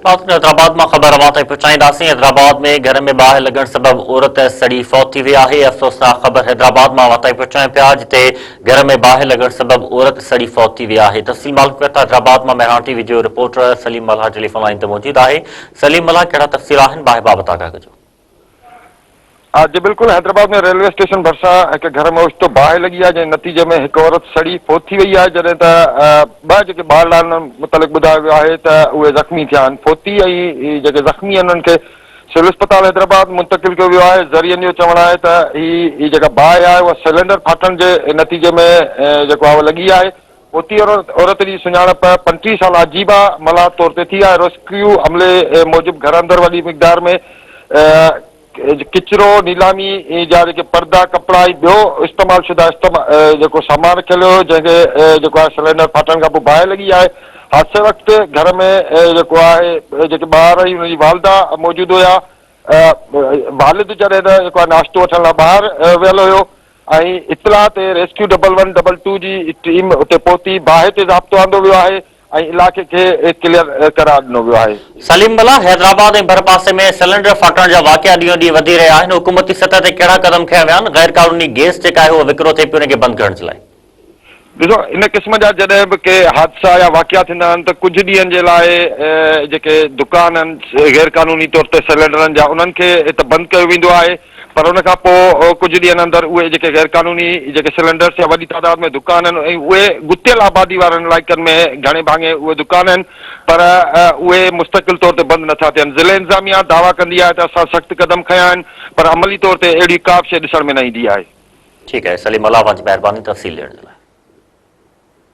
ناظرين حيدرآباد مان خبر اوهان تائين پهچائينداسين حيدرآباد ۾ گهر ۾ باهه لڳڻ سبب عورت سڙي فوت ٿي وئي آهي افسوسناڪ خبر حيدرآباد مان اوهان تائين پهچايون پيا جتي گهر ۾ باهه لڳڻ سبب عورت سڙي فوت ٿي وئي آهي تفصيل معلوم ڪيون ٿا حيدرآباد مان مهراڻ ٽي وي جو رپورٽر سليم ملاح ٽيليفون لائين تي موجود آهي سليم ملاح ڪهڙا تفصيل آهن باهه بابت آگاهه ڪجو. جي بلڪل حيدرآباد ۾ ريلوي اسٽيشن ڀرسان هڪ گهر ۾ اوچتو باهه لڳي آهي جنهن نتيجي ۾ هڪ عورت سڙي فوت ٿي وئي آهي جڏهن ته ٻه جيڪي ٻارڙا آهن انهن متعلق ٻڌايو ويو آهي ته اهي زخمي ٿيا آهن فوتي ۽ جيڪي زخمي آهن انهن کي سول اسپتال حيدرآباد منتقل ڪيو ويو آهي ذريعن جو چوڻ آهي ته هي جيڪا باهه آهي اها سلينڊر ڦاٽڻ جي نتيجي ۾ جيڪو آهي اها لڳي آهي فوتي عورت جي سڃاڻپ 35 سالا عجيبه ملاح طور تي ٿي آهي ريسڪيو عملي موجب گهر اندر وڏي مقدار ۾ ڪچرو، نيلامي جا جيڪي پردا، ڪپڙا ۽ ٻيو استعمال شده جيڪو سامان رکيل هيو، جنهن کي جيڪو آهي سلينڊر ڦاٽڻ کان پوء باهه لڳي آهي. حادثي وقت گهر ۾ جيڪو آهي جيڪي ٻار ۽ ان جي والده موجود هيا. والد جڏهن ته جيڪو آهي ناشتو وٺڻ لاء ٻاهر ويل هيو ۽ اطلاع تي rescue double one double two جي ٽيم اتي پهتي، باهه تي ضابطو آندو ويو آهي. ۽ علائقي کي ڪليئر قرار ڏنو ويو آهي. سليم ملاح، حيدرآباد ۽ ڀرپاسي ۾ سلينڊر ڦاٽڻ جا واقعا ڏينهون ڏينهن وڌي رهيا آهن، حڪومتي سطح تي ڪهڙا قدم کنيا ويا آهن، غير قانوني گيس جيڪا آهي اها وڪرو ٿئي پئي ان کي بند ڪرڻ جي لاء؟ ڏسو ان قسم جا جڏهن به ڪي حادثا يا واقعا ٿيندا آهن ته ڪجهه ڏينهن جي لاء جيڪي دڪان آهن غير قانوني طور تي سلينڊرن جا انهن کي ته بند ڪيو ويندو آهي پر ان کان پوء ڪجهه ڏينهن اندر اهي جيڪي غير قانوني جيڪي سلنڊرس يا وڏي تعداد ۾ دڪان آهن ۽ اهي ڳتيل آبادي وارن علائقن ۾ گهڻي ڀاڱي اهي دڪان آهن پر اهي مستقل طور تي بند نٿا ٿين. ضلعي انتظاميا دعويٰ ڪندي آهي ته اسان سخت قدم کنيا آهن پر عملي طور تي اهڙي ڪا به شيء ڏسڻ ۾ نه ايندي آهي. ٺيڪ آهي سليم الله اوهان جي مهرباني تفصيل ڏيڻ جي لاء.